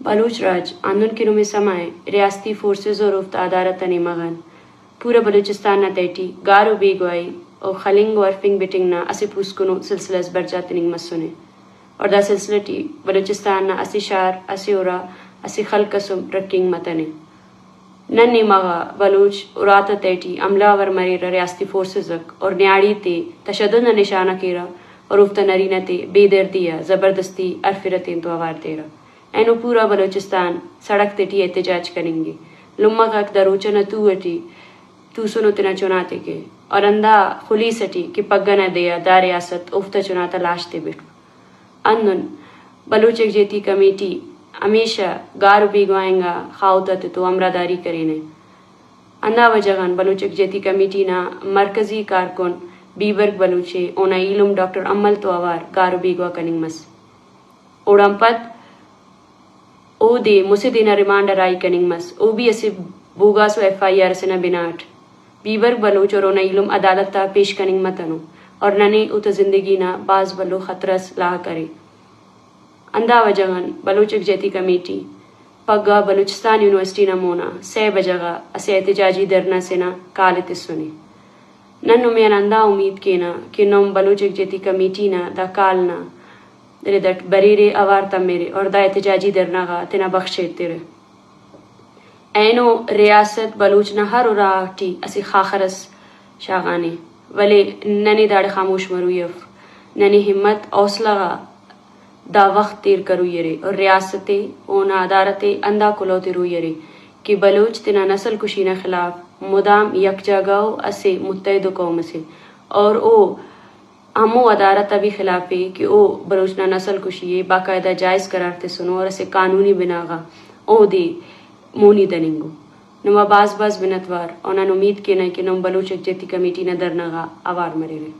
بلوچ راج ہندن کہ نمے سما ء ریاستی فورسز اور اوفتا ادارہ تا نیمغان پورا بلوچستان نا تہٹی گار و بیگواہی و خلنگ و ارفنگ بٹنگ نا اسہ پوسکنو سلسلہ اس برجا تننگ مسنے۔ اور دا سلسلہ ٹی بلوچستان نا اسہ شار، اسہ ارا، اسہ خلق اس ہم رکھنگ متنے۔ نن نیمغا بلوچ اراتا تہٹی حملہ آور مریرہ ریاستی فورسز اک اور نیاڑی تے تشدد نا نشانہ کیرہ اور اوفتا نرینہ تے بے دردی آ زبردستی ہرفرہ تینتو اوار تیرہ۔ اینو پورا بلوچستان سڑک تیٹی احتجاج کننگے۔ لمہ غاک دا روچہ نا تو اٹی توسنو تینا چناتے کہ اور ہندا خلیس اٹی کہ پگہ نا دے آ دا ریاست اوفتا چناتا لاش تے بٹک۔ ہندن بلوچ یکجہتی کمیٹی ہمیشہ گار و بیگواہ انگا خاہوت آتتو ہمراہداری کرینے۔ ہندا وجہ غان بلوچ یکجہتی کمیٹی نا مرکزی کارکن بیبرگ بلوچ ء اونا ایلم ڈاکٹر امل تو اوار گار و بیگواہ کننگ مس۔ اوڑان پد اودے مسہ دے نا ریمانڈ آ راہی کننگ مس۔ او بھی اسہ بوگاس و ایف آئی آر اسے نا بناء اٹ بیبرگ بلوچ اور اونا ایلم عدالت آ پیش کننگ متنو اور ننے اوتا زندگی نا بھاز بھلو خطرہ اس لاح کرے۔ ہندا وجہ غان بلوچ یکجہتی کمیٹی پگہ بلوچستان یونیورسٹی نا مونا سئے بجہ غا اسہ احتجاجی دھرنا سے نا کال ء تسنے۔ نن نمے آن ہندا امیت کینہ کہ نم بلوچ یکجہتی کمیٹی نا دا کال نا رد اٹ بریرے، اوار تمرے اور دا احتجاجی دھرنا غا تینا بخش ایترہ۔ اینو ریاست بلوچ نا ہر اراہ ٹی اسہ خاخر اس شاغانے، ولے ننے داڑے خاموش مروئی اف۔ ننے ہمت حوصلہ غا دا وخت تیر کروئی ارے اور ریاست ء اونا عدالت ء ہندا کلہو تروئی ارے کہ بلوچ تینا نسل کشی نا خلاف مدام یکجاگہ و اسہ متحد قوم اسے اور او ہمو عدالت آ بھی خلاف ء کہ او بلوچ نا نسل کشی ء باقاعدہ جائز قرار تسنو اور اسہ قانونی بنا غا اودے مونی دننگو۔ نما بھاز بھاز منت وار اور نن امید کینہ کہ نم بلوچ یکجہتی کمیٹی نا دھرنا غا اوار مریرہ۔